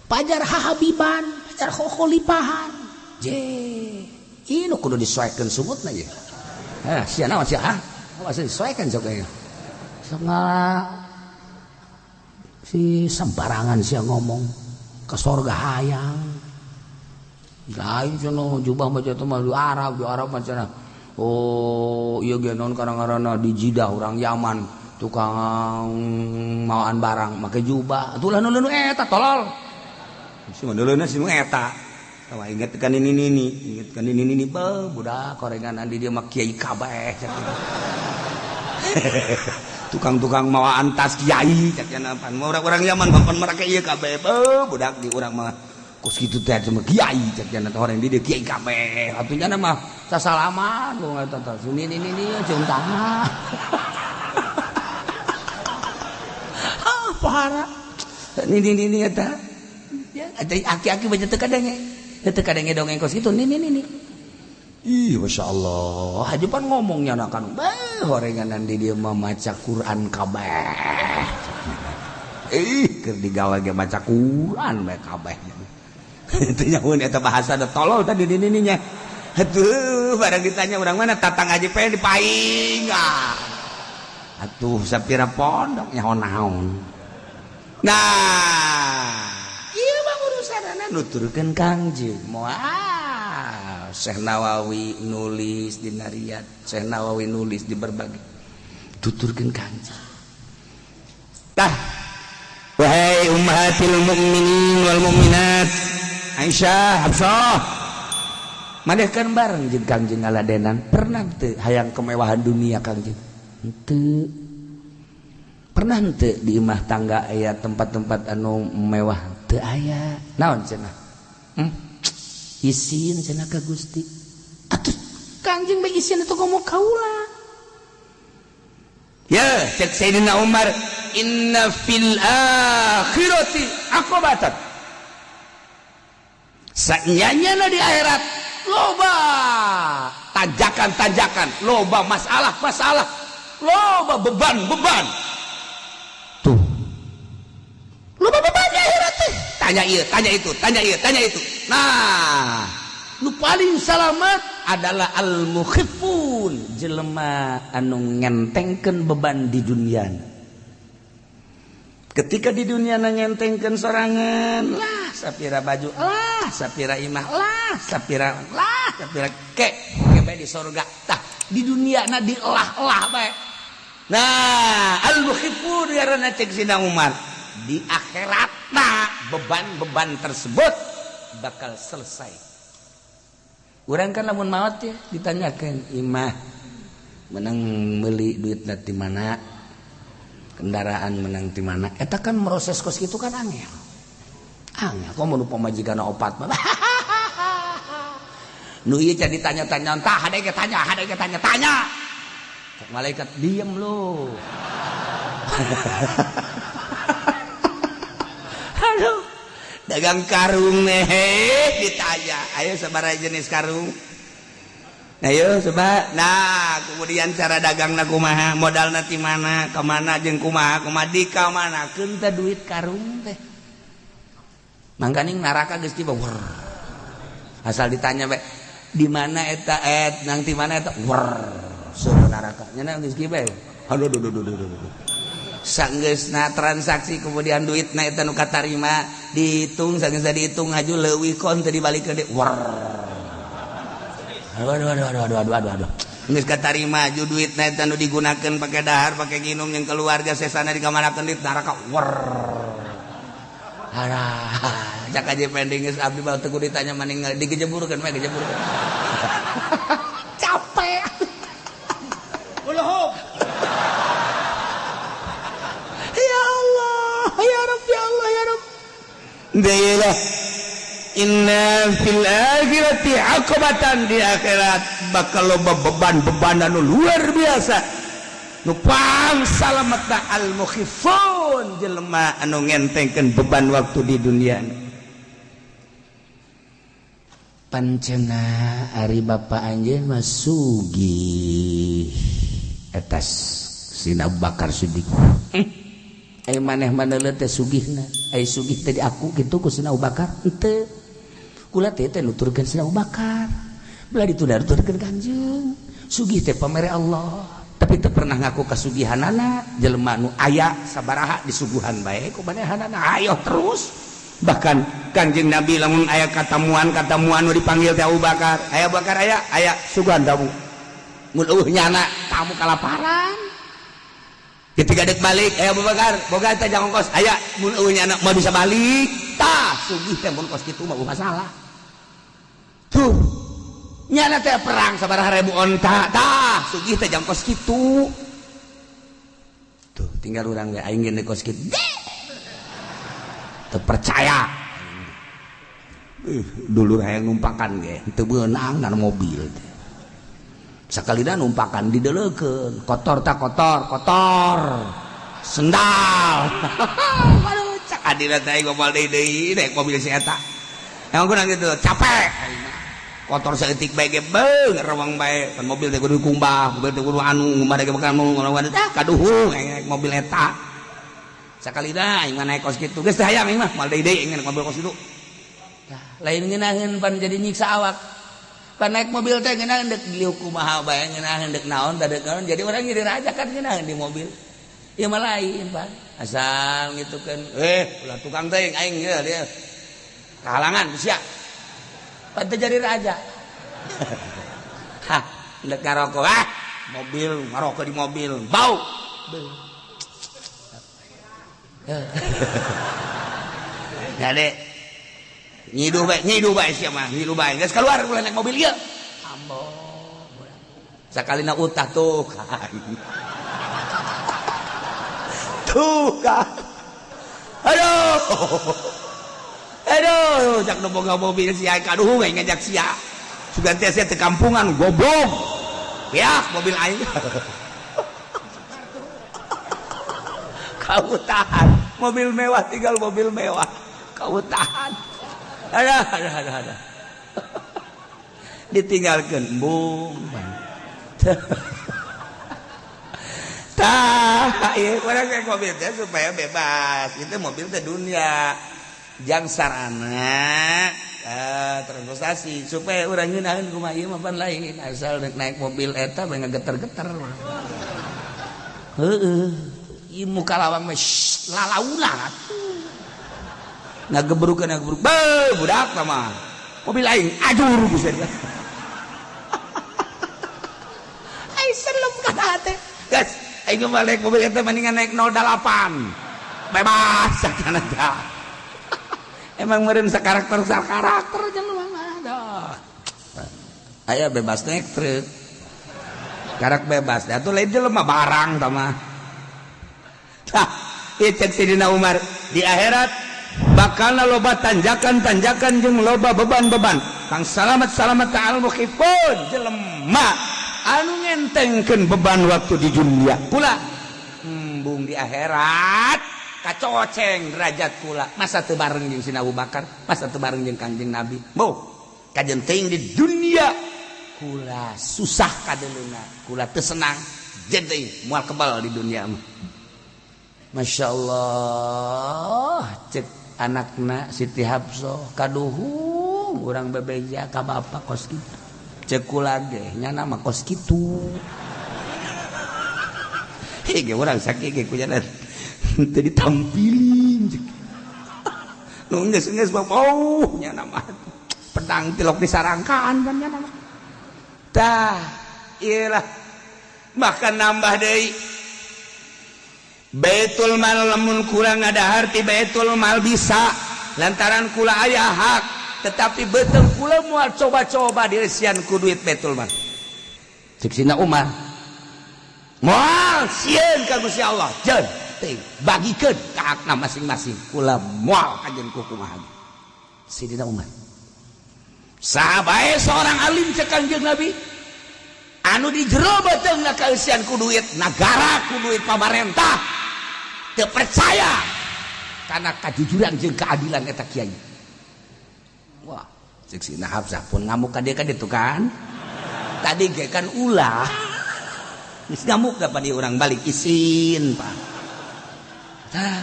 Pajar hahabiban, pajar kholipahan.
Je, ini kudu disoekeun sumutna ye. Ah, sia naon sia? Ah, awas disoekeun sok ieu.
Sok ngala si sembarangan sia ngomong ke sorga hayang. Lain cenah jubah mah teh mah di Arab mah cenah. Oh, ieu ge naon karang-karana di Jidah urang Yaman tukang mawaan barang make jubah. Atuh lah nu eta tolol.
Si mah si nu eta. Tawa inget kan ini ini, inget kan ini ini be budak korengan di dia mah kiai kabeh. Tukang-tukang mawaan tas kiai cak cenah pan orang-orang Yaman pan mereka ieu kabeh budak di urang mah kos kitu teh cuma kiai cak cenah orang di dieu kiai kabeh atuh nya mah sasalaman ku eta teh sini ini ini cium tangan. Ah parah ini eta ya aki-aki baca teu kadenge teu kadenge dongeng kos kitu ini ini. Ih, masya Allah, haji pan ngomongnya nak kan, bah, horenganan di dia mah maca Quran kabeh. Ih, keur digawe ge maca Quran bae kabeh. Teu nyahueun eta bahasa da tolol tadi di nininya. Atuh, barang ditanya urang mana tatang haji pengen dipaing. Atuh sapira pondok nyaho naon. Nah, ieu mah urusanana nuturkeun Kangjeng. Moal Syekh Nawawi nulis di Riyad, Syekh Nawawi nulis di berbagai tuturkeun Kangjeng. Tah, wahai ummahatil mukminin wal mukminat, Aisyah, Hafsah, manehkeun bareng jeung Kangjeng ngaladenan, pernah teu hayang kemewahan dunia Kangjeng? Henteu. Pernah henteu di imah tangga aya tempat-tempat anu mewah? Teu aya. Naon cenah? Isin cenah ka Gusti. Atuh Kangjeng bae isin atuh komo kaula. Ya, cek Sayyidina Umar, inna fil akhirati aqobatan. Sanyanya di akhirat loba tanjakan-tanjakan, loba masalah-masalah, loba beban-beban. Tuh. Loba beban di akhirat teh. Tanya ieu, tanya itu, tanya ieu, tanya itu. Nah, nu paling salamet adalah al-mukhifun, jelema anu ngentengkeun beban di dunia. Ketika di dunia ngentengkeun sorangan, lah sapira baju, lah sapira imah, lah sapira ke bae di sorga. Tah, di dunia na dielah-elah bae. Nah, al-mukhifun ngaranna cek Sina Umar. Di akhirat nah beban-beban tersebut bakal selesai. Urang kan lamun maot ya ditanyakan imah menang beli duit di mana, kendaraan menang di mana. Eta kan proses kos gitu kan angel. Angel kok mau pamajikan opat mah. Nu ieu jadi ditanya-tanya entah ada yang tanya, ada yang tanya-tanya. Cek malaikat diem lu. Aduh, dagang karung nih ditanya, ayo sabaraha jenis karung. Ayo coba. Nah, kemudian cara dagang na kumaha, modalna ti mana, kemana jeung kumaha, kumaha di ka mana, keun teh duit karung teh. Mangkaning neraka geus tiba. Asal ditanya bae, di mana eta nang ti mana eta? Wer, seueur neraka. Nya geus kieu bae. Aduh aduh aduh aduh aduh. Sanggeusna transaksi kemudian duitna eta nu katarima dihitung, sanggeusna dihitung haju leuwih kon teu dibalikeun deui. Wer. Aduh aduh aduh aduh aduh aduh aduh. Geus katarima haju duitna eta nu digunakeun pake dahar, pake nginum jeung keluarga sesana dikamanakeun di neraka. Wer. Alah, cak aja pending geus abdi mah teu kudu ditanya maning digejeburkeun mah gejeburkeun. Capek. Ulahum. Ya Allah, ya Rabb, ya Allah, ya Rabb. Dailah. Inna fil akhirati aqobatan, di akhirat bakal loba beban-beban anu luar biasa. Nu pang salametna al mukhifun, jelema anu ngentengkeun beban waktu di dunia. Pancena ari bapa anjeun mah sugih etas Sina Abu Bakar Siddiq. Ai maneh maneuleut teh sugihna, ai sugih teh di aku kitu ku Sina Abu Bakar henteu. Kula teh teh nuturkeun Sina Abu Bakar. Belah ditu nuturkeun Kanjeng. Sugih teh pamere Allah. Tapi teu pernah ngaku kasugihanana, jelema nu aya sabaraha disuguhan bae ku manehanana ayo terus. Bahkan Kanjeng Nabi lamun aya katamuan nu dipanggil teh Abu Bakar, aya Bakar aya, aya suguhan tamu. Mun eueuh nyana tamu kalaparan. Ketika dek balik, aya Abu Bakar, boga teh jangan kos, aya mun eueuh nyana mah bisa balik. Tah, sugih teh mun kos kitu mah masalah. Tuh. Nyana teh perang sabaraha ribu onta, tah, sugih teh jang kos kitu. Tinggal urang ge aing ge kos kitu. Teu percaya. Dulur hayang numpakan ge teu beunang na mobil teh. Sakalina numpakan dideleukeun, kotor tak kotor, kotor. Sendal. Aduh, cak adina teh aing moal deui deui naik mobil si eta. Emang kurang gitu, capek. Kotor saeutik bae ge beung rewang bae. Kan mobil teh kudu kumbah, mobil teh kudu anu, ngumbah teh kudu anu, tah kaduhung aing naik mobil eta. Sakalina aing mah naik kos kitu. Geus teh hayang aing mah moal deui deui aing naik mobil kos kitu. Tah, lain ngeunaheun pan jadi nyiksa awak. Pan naik mobil teh ngeunaheun deuk liuk kumaha bae, ngeunaheun deuk naon tah deuk naon, jadi orang jadi raja kan ngeunaheun di mobil. Ieu mah lain pan. Asal gitu kan. Ulah tukang teuing aing ieu dia. Kahalangan sia. Pan teu jadi raja. Hah, deuk ngarokok ah, mobil ngarokok di mobil, bau. Jadi nyiduh bae sia mah, nyiduh bae. Geus keluar ulah naik mobil ieu. Ambo. Sakalina utah tuh kan. Tuh kan. Aduh. Aduh, cak nu boga mobil sia kaduhung aing ngajak sia. Sugan teh sia teu kampungan goblok. Beak mobil aing. Kau tahan, mobil mewah tinggal mobil mewah. Kau tahan. Aduh, aduh, aduh, aduh. Ditinggalkan, bung. Tah, ieu urang naik mobil teh supaya bebas. Itu mobil teh dunia. Jang sarana transportasi supaya urang ngeunaheun kumaha ieu mah pan lain asal naik mobil eta bae ngageter-geter. Heeh. Ieu muka lawang mah lalauna atuh. Ngagebrukeun ngagebruk. Beuh, budak mah. Mobil aing ajur buset. Ai serem kana teh. Guys, aing mah naik mobil eta mendingan naik 08. Bebas sakana teh. Emang meureun sakarakter sakarakter jelema mah dah. Aya bebas naik truk. Karak bebas atuh lain jelema barang tah mah. Tah, ieu cek Sidina Umar di akhirat bakalna loba tanjakan-tanjakan jeung loba beban-beban. Kang salamat-salamat ta'al mukhifun jelema anu ngentengkeun beban waktu di dunia. Kula embung di akhirat kacoceng derajat kula. Masa teu bareng jeung Sina Abu Bakar, masa teu bareng jeung Kangjeng Nabi. Boh, kajen teuing di dunia kula susah kadeleuna, kula teu senang, jeung teuing moal kebal di dunia mah. Masya Allah, cek anakna Siti Hafsah kaduhung urang bebeja ka bapak kos kitu. Cek kula ge nyana mah kos kitu. Hege urang sakit ge kunyana teu ditampilin. Nu geus geus bau nyana mah pedang tilok disarangkaan kan nyana mah. Tah, ieu lah bahkan nambah deui Baitul Mal lamun kurang ngadahar ti Baitul Mal bisa lantaran kula aya hak, tetapi betul kula moal coba-coba diresian ku duit Baitul Mal. Cek Sina Umar moal sieun ka Gusti Allah, jeun teuing bagikeun ka hakna masing-masing, kula moal kajeun ku kumaha. Sidina Umar saha bae seorang alim cek Kangjeng Nabi anu di jero beuteungna kaeusian ku duit nagara, ku duit pamarentah, teu percaya karena kajujuran jeung keadilan eta kiai. Wah, cek Sina Hafsah pun ngamuk ka dia kan itu kan. Tadi ge kan ulah. Geus ngamuk da pada urang balik isin, Pak. Tah.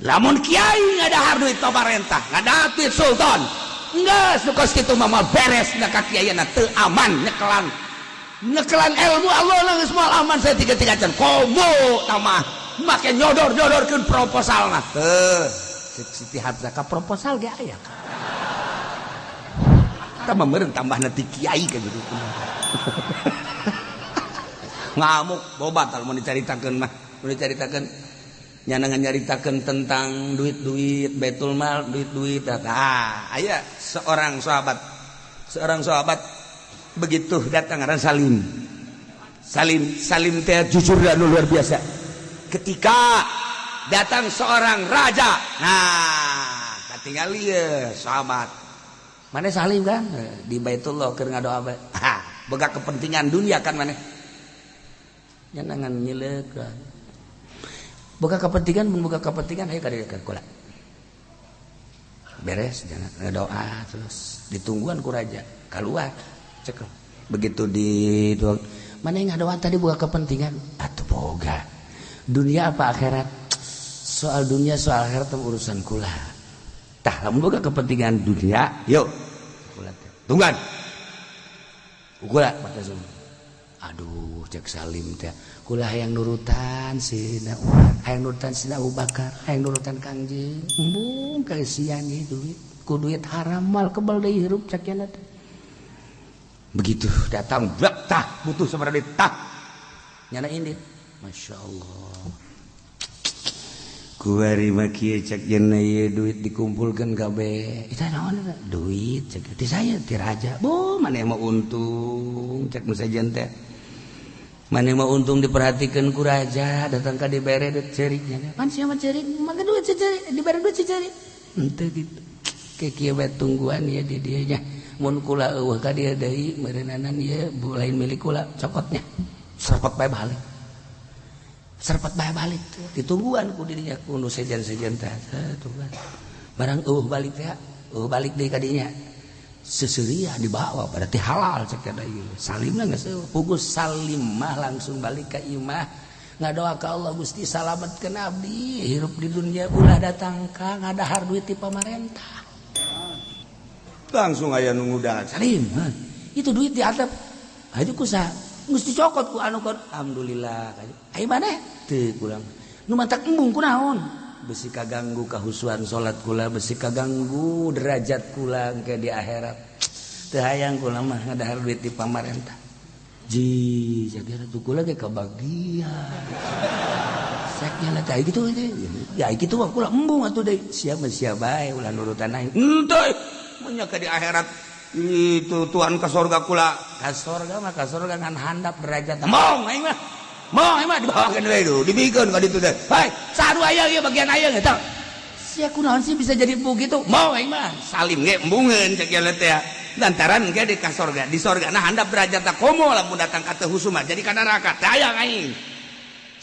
Lamun kiai ngadahar duit pamarentah, ngadahar duit sultan, geus nu kos kitu mah beres na ka kiaiana teu aman nyekelan. Nyekelan ilmu Allah geus moal aman saya tiga-tiga can komo tamah make nyodor-nyodorkeun proposalna. Teu, cek Siti Hafsah ka proposal ge aya. Tah mah meureun tambahna ti kiai ka gitu. Ngamuk bobat kalau mau dicaritakeun mah, mau dicaritakeun nyana nyaritakeun tentang duit-duit Baitul Mal, duit-duit. Tah, aya seorang sahabat begitu datang ngaran Salim. Salim Salim teh jujur dan luar biasa. Ketika datang seorang raja, nah, tinggal ya sahabat mana Salim kan di Baitullah keur ngadoa bae. Ha, boga kepentingan dunia kan mana? Jangan nyileuk kan. Boga kepentingan, mun boga kepentingan, ayo ka dieu ka kula. Beres jangan ngadoa, terus ditungguan ku raja keluar, cek begitu di mana yang ngadoa tadi boga kepentingan atau boga dunia apa akhirat? Soal dunia, soal akhirat urusan kula. Tah, lamun boga kepentingan dunia, yuk kula teh tungguan kula mata semua. Aduh, cek Salim teh, kula hayang nurutan Sina Umar, hayang nurutan Sina Abu Bakar, hayang nurutan Kangjeng. Embung kasihan ieu duit, ku duit haram mal kebal deui hirup, cek nya teh. Begitu datang blak, tah, butuh sabaraha duit, tah, nyana ini, Masya Allah, kuari mah kieu, cek cenah, ieu duit dikumpulkan kabeh. Itu naon eta? Duit, cek ti saya, ti raja. Bo, maneh mah untung, cek nu sejen teh, maneh mah untung diperhatikan ku raja, datang ka dibere duit, ceurik nya. Pan sia mah ceurik, maka duit ceurik, dibere duit ceurik. Henteu kitu. Ke kieu bae tungguan ya di dieu nya. Mun kula eueuh ka dieu deui, meureunana ieu lain milik kula, cokotnya. Serpet bae balik. Serpet bae balik ditungguan ku dirinya ku nu sejen-sejen teh, tungguan. Barang eueuh balik teh, eueuh balik deui ka dinya. Seseuria dibawa, berarti halal, cek teh ieu. Salimna geus eueuh. Pugus Salim mah langsung balik ka imah, ngadoa ka Allah, "Gusti, salametkeun abdi hirup di dunia, ulah datang ka ngadahar duit ti pamarentah." Langsung aya nu ngudag, "Salim, hah? Itu duit di atap aja ku saha?" Geus dicokot ku anu kon. "Alhamdulillah." Ayo maneh teu kurang nu matak embung kunaon, besi kaganggu kahusuan salat kula, besi kaganggu derajat kula ke di akhirat. Teu hayang kula mah ngadahar duit di pamarentah. Ji jaga tuh kula ge kabagian seknya lah kayak gitu ya, gitu mah kula embung atuh deui. Sia mah sia bae, ulah nurutan aing. Henteu, mun ke di akhirat itu Tuhan ke surga, kula ka surga mah ka surga, ngan handap derajat. Embung aing mah. Mau aing mah dibawakeun we du, dibikeun ka ditu teh. Hai, saru aya ieu bagian aya eta. Sia kunaon sih bisa jadi begitu? Mau aing mah. Salim ge embungeun, cek ieu teh. Lantaran ge di ka sorga, di sorga nah handap derajat, tak komo lamun datang ka teu husu mah jadi ka neraka. Teu hayang aing.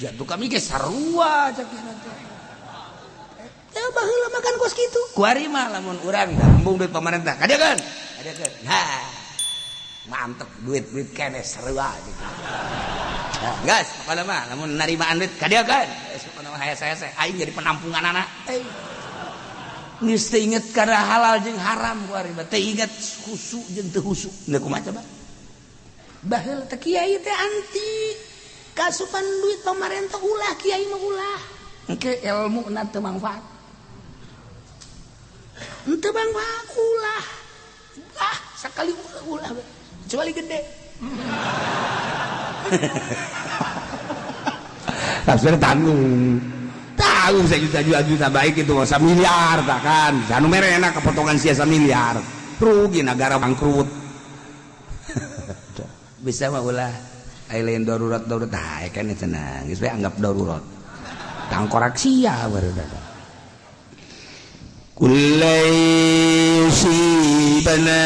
Jatuh kami ge sarua, cek ieu teh. Ya baheula makan kos kitu. Kuari mah lamun urang dah embung duit pemerintah. Kadiakeun. Kadiakeun. Nah, mantep duit duit kene sarua gitu. Nah, gas, pokoknya mah lamun narimaan duit kadiakeun. Geus, pokoknya mah haya saya aing jadi penampungan anak. Eh. Geus teu inget kana halal jeung haram kuari mah, teu inget husu jeung teu husu. Teu kumaha coba? Baheula teh kiai teh anti kasupan duit pamarentah, ulah kiai mah ulah. Engke ilmu na teu manfaat. Henteu manfaat, ulah. Ah, sakali ulah ulah kecuali gede. Tafsir tanggung. Tahu sejuta juta juta baik itu masa miliar tak kan. Sanu mere enak kepotongan sia miliar. Rugi negara, bangkrut. Bisa mah ulah. Ai lain darurat darurat, nah kan cenah geus we anggap darurat. Tangkorak sia baru. Kulai yusibana,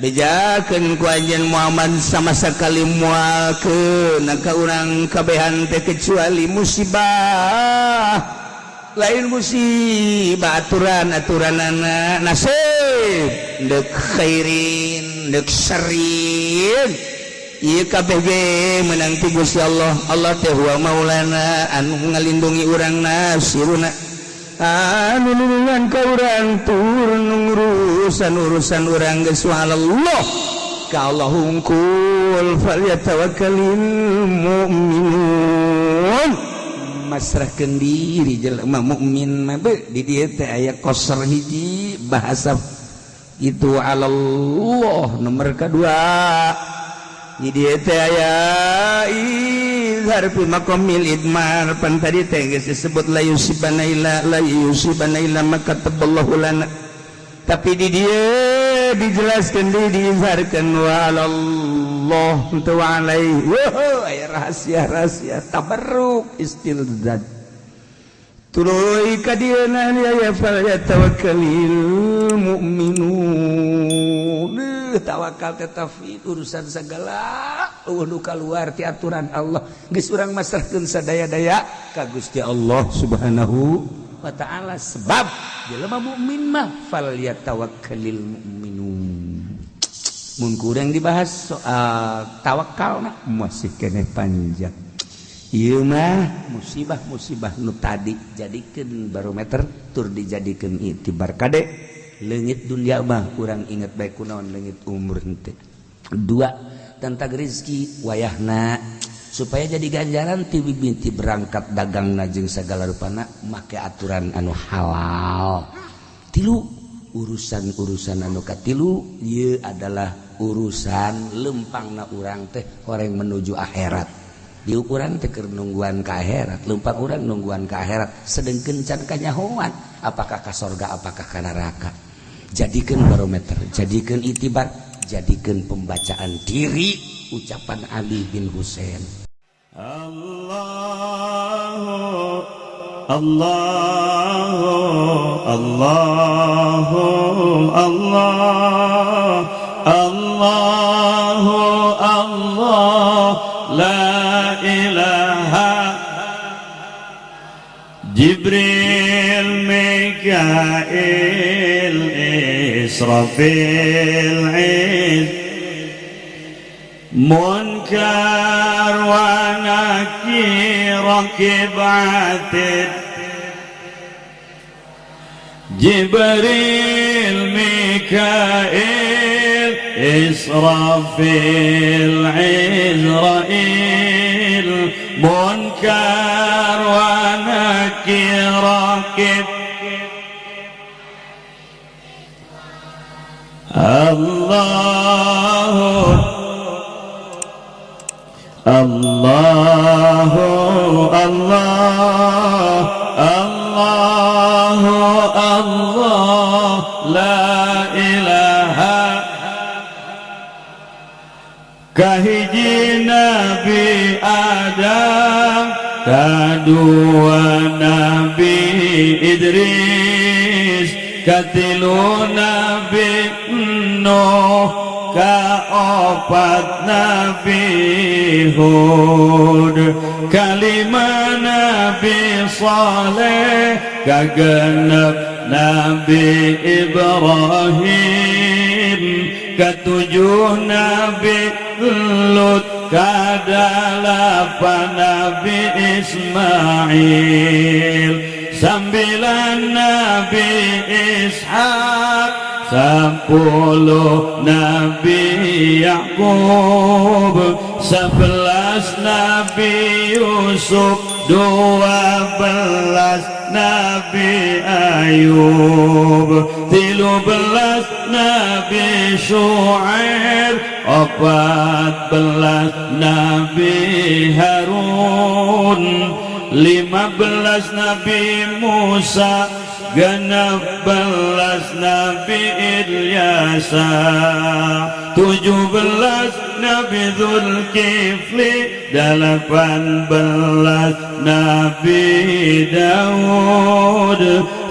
bejakeun ku anjeun Muhammad, sama sekali moal keuna ka urang kabehan teh kecuali musibah, lain musibah aturan aturanana nasib, dek khairin dek syarrin, ieu kabeh ge menang ti Gusti Allah. Allah teh huwa maulana, anu ngalindungi urang, nasiruna, anu nulungan ka urang, turun urusan urusan urang geus Allah, ka Allah hungkul. Falyatawakkalil mu'minun, masrahkeun diri jelema mukmin mah. Di dieu teh aya koser hiji bahasa itu Allah, nomor kedua di dieu teh aya izhar fi maqamil idmar. Pan tadi teh geus disebut la yusibana illa, la yusibana illa ma kataballahu lana, tapi di dieu Dijelaskan di, diizharkan wa Allah teu wa alaihi. Wow, aya rahasia-rahasia tabarruk istilzad. Tuluy ka dieu ya, fal yatawakkalil mu'minun. Tawakal teh tafwid urusan segala, euweuh nu kaluar ti aturan Allah. Geus urang masrahkeun sadaya-daya ka Gusti Allah Subhanahu wa ta'ala, sebab jelema mukmin mah fal yatawakkalil mu'minun. Mun kurang dibahas soal tawakal mah masih keneh panjang. Ieu mah musibah-musibah nu tadi jadikeun barometer tur dijadikeun itibar. Kade, leungit dunia mah kurang inget baik kunaon leungit umur henteu. Dua, tentang rezeki wayahna supaya jadi ganjaran ti binti berangkat dagang jeung segala rupana make aturan anu halal. Tilu, urusan-urusan anu katilu ieu adalah urusan lempangna urang teh horeng menuju akhirat. Diukuran teh keur nungguan ka akhirat, lempang urang nungguan ka akhirat, sedengkeun can kanyahoan apakah ka sorga, apakah ka neraka. Jadikan barometer, jadikan itibar, jadikan pembacaan diri ucapan Ali bin Husain.
Allah Allah Allah Allah Allah Allah la ilaha. Jibril, Mikail, Israfil, Munkar wa Nakir, Raqib, Atid. Jibril, Mikail, Israfil, Izrail, Munkar wa Nakir, Raqib. Allah Allah Allah Allah Allah la ilaha. Kahiji Nabi Adam, kadua Nabi Idris, katilu Nabi Nuh, kaopat Nabi Hud, kalima Nabi Saleh, kagenep Nabi Ibrahim, ketujuh Nabi Lut, kadalapan Nabi Ismail, sembilan Nabi Ishak, 10 Nabi Yakub, 11 Nabi Yusuf, 12 Nabi Ayub, 13 Nabi Shu'aib, 14 Nabi Harun, 15 Nabi Musa, 16 Nabi Ilyasa, 17 Nabi Zulkifli, 18 Nabi Daud,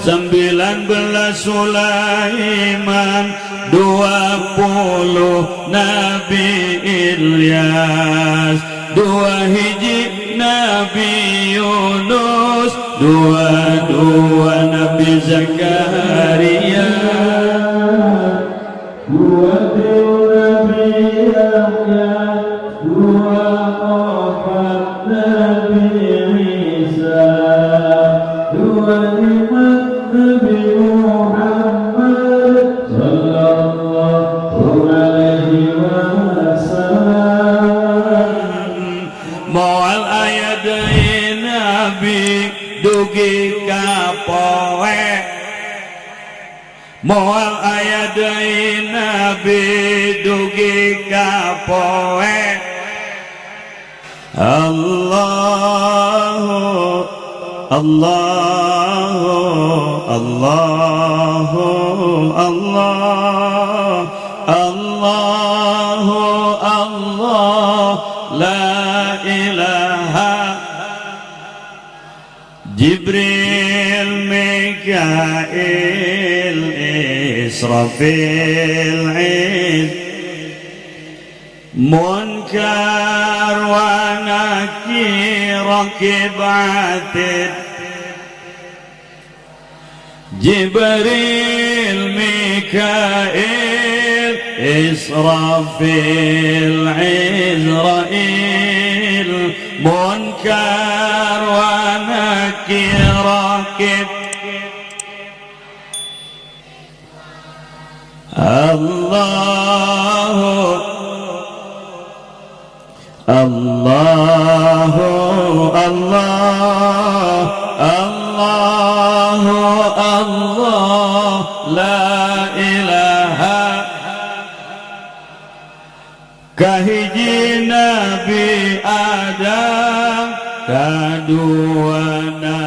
19 Sulaiman, 20 Nabi Ilyas, 2 Nabi Yunus, 22 Nabi Zakaria, 23 Nabi Yahya, 24 Nabi Isa, 25 Nabi Muhammad sallallahu alaihi wasallam. Moal aya deui nabi dugi ka poe, moal aya deui nabi dugi ka poe. Allahu Allahu Allahu Allah. ilaha. Jibril, Mikail, Israfil, Iz Munkar wa Nakir, Rakib, Atid. Jibril, Mikail, Israfil, Izrail, Munkar wa Nakir, Rakib. Allah Allah Allah Allah Allah la ilaha. Kahiji Nabi Adam, kadua Nabi